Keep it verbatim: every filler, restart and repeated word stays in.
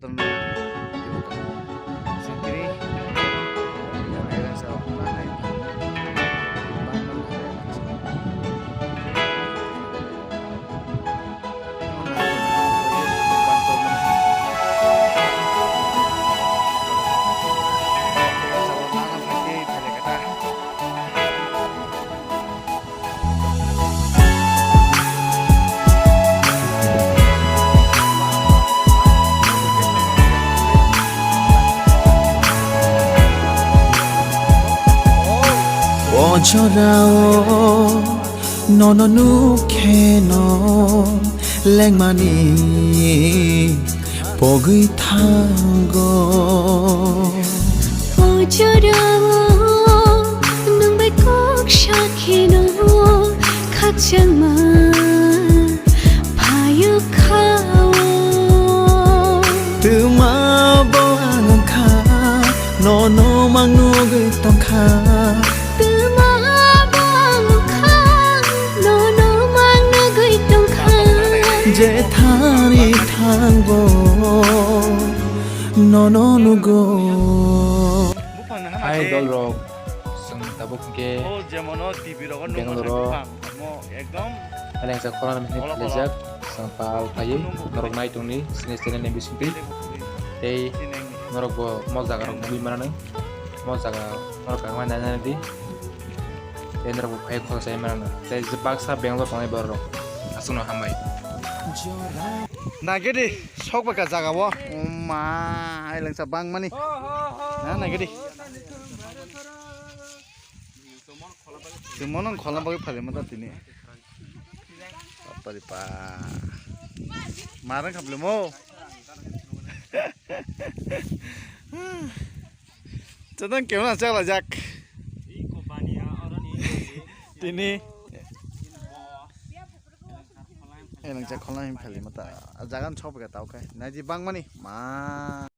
O jorao nono nukheno lengmani pogwi thango. O jorao nwng bai kok sakhino khakchangma phaio khao. Twma bo ang wngkha, nono mang nugwi tongkha. Twma bo ang wngkha, nono mang nugwi tongkha. Jethani thangbo nono nugo. Hai dolrok, chwng tabuk hwnkhe Bangalore o Elengsa khorang hwnwi phaijak, chwng pal phaiwi norok nai tongni sini channel ni bisingtwi. Tei norok bo mo jaga rok nugwi mano, mo jaga norok kangma nainani di. Tei norok bo phai khoroksa manano. Tei je baksa Bangalore tongnai borok rok aswkno hambai. Nagedi sok baka jaga o. Oma, elengsa bangmani. Na nagedi. Twi mono kholna bagwi phalima ta tini. Bapari pa. Marang khaplimo. Chadang kemana chakla jak. Tini. Enang chak kholna him phalima ta. Jagan chok baka tau kai. Naji bangmani. Ma.